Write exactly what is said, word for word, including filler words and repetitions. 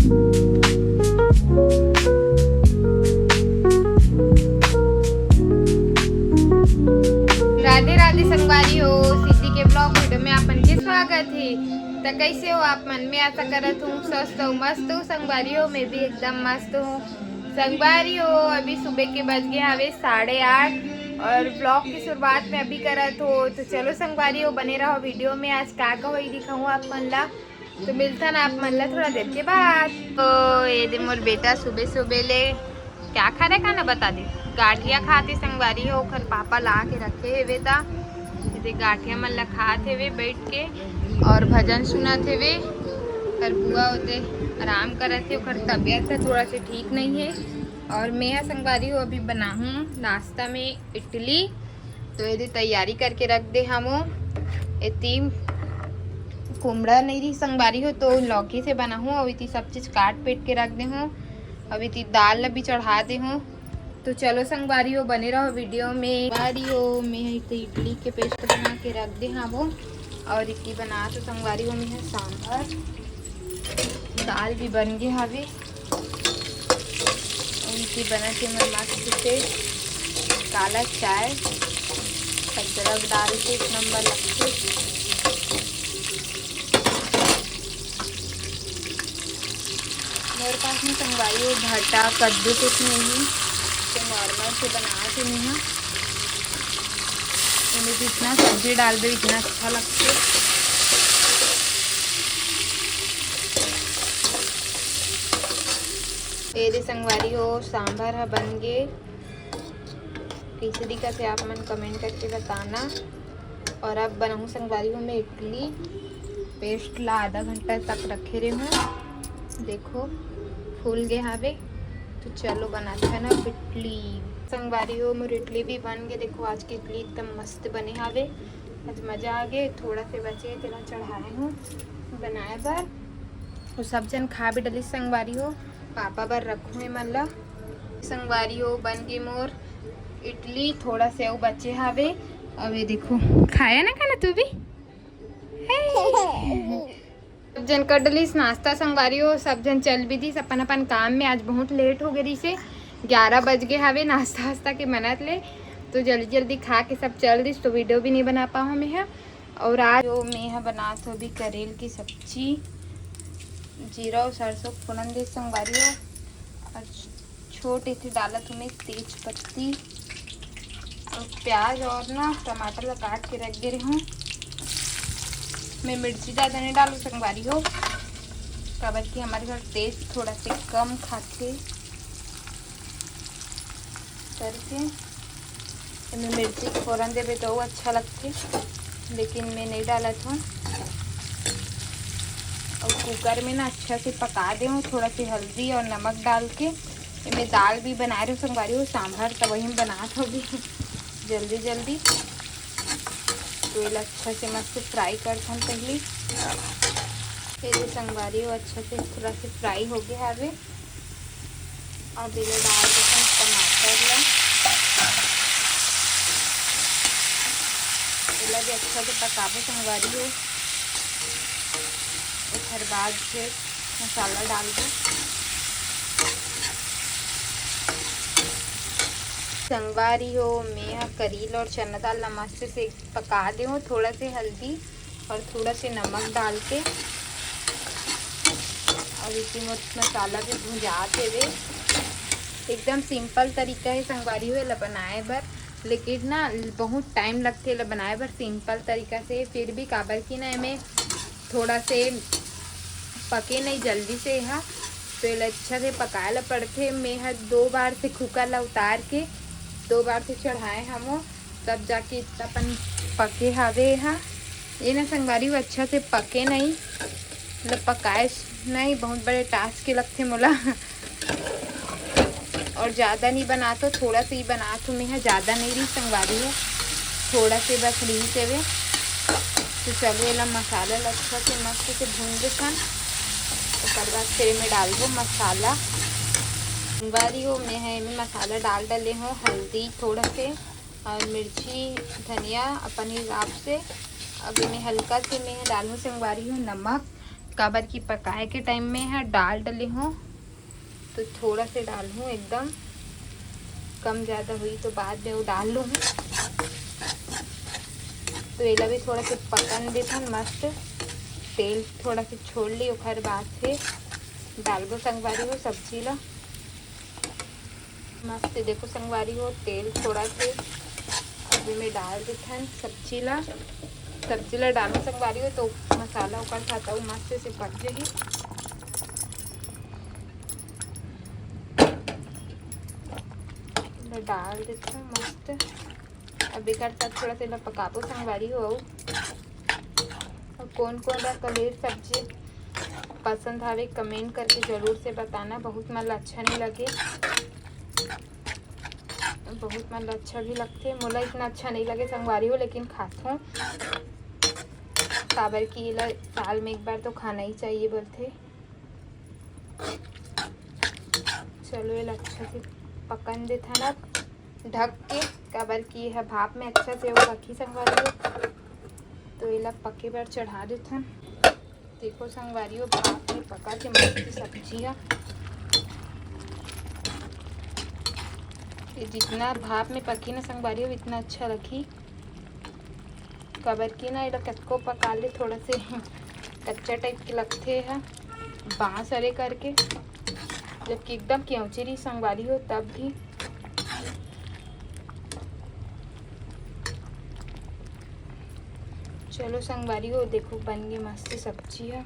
राधे राधे संगवारी हो, सिद्धि के ब्लॉग वीडियो में आपन के स्वागत है। त कैसे हो आप मन? मैं आशा करत हूँ स्वस्थ हो, मस्त हो। संगवारी हो, मैं भी एकदम मस्त हूँ। संगवारी हो, अभी सुबह के बज गए हवे साढ़े आठ और ब्लॉग की शुरुआत में अभी करत हो। तो चलो संगवारी हो, बने रहो वीडियो में। आज का का होई दिखाऊँ आप मन ला। तो मिलथन आप मन ला थोड़ा देर के बाद। तो ये दे मोर बेटा सुबे सुबे ले क्या खा रहे, खाना बता दे। गाठिया खाथे संगवारी हो, ओखर पापा ला के रखे हेवे ता। ये दे गाठिया मन ला खात हेवे बैठ के और भजन सुनत हेवे। ओखर बुआ ओदे आराम करत हे, ओखर तबियत ह थोड़ा से ठीक नहीं है। और मैं ह संगवारी हो अभी बनाहूँ नाश्ता में इडली। तो ये दे तैयारी करके रख दे हमो। एती कुमड़ा नहीं रही संगवारी हो, तो लौकी से बनाहूँ। और इति सब चीज काट पीट के रख दे हूँ। अब इति दाल ला भी चढ़ा दे हूँ। तो चलो संगवारी हो, बने रहो वीडियो में। संगवारी हो, मैं ह इति इडली के पेस्ट बना के रख दे हवो। और इति बना तो संगवारी हो, मैं ह सांभर, दाल भी बन गे हवे। और इति बना के मैं मस्त से काला चाय अदरक डाल के एक नंबर लगथे। मोर पास में संगवारी हो भाटा कद्दू कुछ नहीं है, तो नॉर्मल से बना के नहीं है। एमे जितना सब्जी डाल दो इतना अच्छा लगथे। ए दे संगवारी हो, सांभर ह बन गे। कैसे दिखत हे आप मन कमेंट करके बताना। और अब बनाऊँ संगवारी हो मैं इडली। पेस्ट ला आधा घंटा तक रखे रहे हूँ, देखो फूल गए हावे। तो चलो बनाते हैं ना इडली। संगवारी हो मोर इडली भी बन गए। देखो आज की इडली एकदम मस्त बने हावे। आज मजा आ गए। थोड़ा से बचे तेला चढ़ाए हूँ बनाए बर। वो सब जन खा भी डली संगवारी हो, पापा बर रखूँ एमन ला। संगवारी हो बन गए मोर इडली, थोड़ा से अउ बचे हावे। अब ये देखो खाया ना खाना तू भी। हे। सब जन कर डलिस नाश्ता संगवारी हो, सब जन चल भी दिस अपन अपन काम में। आज बहुत लेट हो गए रहिसे, ग्यारह बज गए हावे नाश्ता वास्ता के मनत ले। तो जल्दी जल्दी खा के सब चल दिस, तो वीडियो भी नहीं बना पाऊँ मैं ह। और आज जो मैं ह बनात हो भी करेल की सब्जी, जीरा और सरसों फोरन दे संगवारी हो। और छोटे से डालत हूँ मैं तेज पत्ती और प्याज और ना टमाटर ला काट के रख दे रही हूँ। मैं मिर्ची ज़्यादा नहीं डालू संगवारी हो, काबर कि हमारे घर तेज थोड़ा से कम खाथे करके। एमे मिर्ची के फोरन देबे तो वो अच्छा लगथे, लेकिन मैं नहीं डालत हूँ। और कुकर में ना अच्छा से पका दे हूँ, थोड़ा से हल्दी और नमक डाल के। एमे दाल भी बना रहे हो संगवारी हो, सांभर तो वही में बनात होगी जल्दी जल्दी। तो ये अच्छा से मस्त फ्राई करथन पहले। ये जो संगवारी हो अच्छा से थोड़ा से फ्राई हो गया हवे। अब एला डाल देथन टमाटर ला, एला भी अच्छा से पकाबो संगवारी हो। ओकर बाद फिर मसाला डालबो। संगवारी हो, मैं ह करील और चना दाल ला मस्त से पका दे हूँ, थोड़ा से हल्दी और थोड़ा से नमक डाल के। और इसी मस्त मसाला भी भुंजात हेवे। एकदम सिंपल तरीका है संगवारी हो एला बनाए बर, लेकिन ना बहुत टाइम लगथे एला बनाए बर सिंपल तरीका से। फिर भी काबर कि ना एमे थोड़ा से पके नहीं जल्दी से हा, तो एला अच्छा से पकाए ला पड़थे। मैं ह दो बार से कुकर ला उतार के दो बार से चढ़ाए हमो, तब जाके इतना अपन पके हावे हा। ये ना संगवारी हो अच्छा से पके नहीं, मतलब पकाए नहीं, बहुत बड़े टास्क के लगथे मोला। और ज़्यादा नहीं बनात हो, थोड़ा से ही बनात हो मैं ह, ज़्यादा नहीं रही संगवारी हो, थोड़ा से बस रही से वे। तो चलो एला मसाला ला अच्छा से मस्त से भून देथन, ओकर बाद फिर मैं डालबो मसाला। संगवारी हो मैं ह एमे मसाला डाल डाले हूँ, हल्दी थोड़ा से और मिर्ची धनिया अपन हिसाब से। अब एमे हल्का से मैं डालूँ संगवारी हो नमक, काबर कि पकाए के टाइम में ह डाल डले हूँ, तो थोड़ा से डालहूँ, एकदम कम ज़्यादा हुई तो बाद में वो डाल लूँगी। तो एला भी थोड़ा से पकन देथन मस्त, तेल थोड़ा से छोड़ ली, ओकर बाद से डालबो संगवारी हो सब्जी ला। मस्त देखो संगवारी हो, तेल थोड़ा से अभी मैं डाल देथन सब्जी ला। सब्जी ला डालूँ संगवारी हो तो मसाला ओकर साथ अउ मस्त से पक जाही। मैं डाल देथन मस्त। अब एकर साथ थोड़ा सा एला पकाबो संगवारी हो। अउ कोन कोन ला कलेर सब्जी पसंद हवे, कमेंट करके जरूर से बताना। बहुत मन ला अच्छा नहीं लगे, बहुत मन ला अच्छा भी लगथे। मोला इतना अच्छा नहीं लगे संगवारी हो, लेकिन खाथों, काबर कि एला साल में एक बार तो खाना ही चाहिए बोलथे। चलो, एला अच्छा से पकन देथन अब ढक के, काबर कि यह भाप में अच्छा से वो पकी संगवारी हो। तो एला पके बर चढ़ा देथन। देखो संगवारी हो, भाप में पका के मस्त सब्जी ह। ये जितना भाप में पकी ना संगवारी हो, इतना अच्छा लगही। काबर कि ना, एला कतको पका ले, थोड़ा से कच्चा टाइप के लगथे ह, बांस अरे करके, जबकि एकदम केवची रही संगवारी हो तब भी। चलो संगवारी हो, देखो बन गई मस्त सब्जी ह।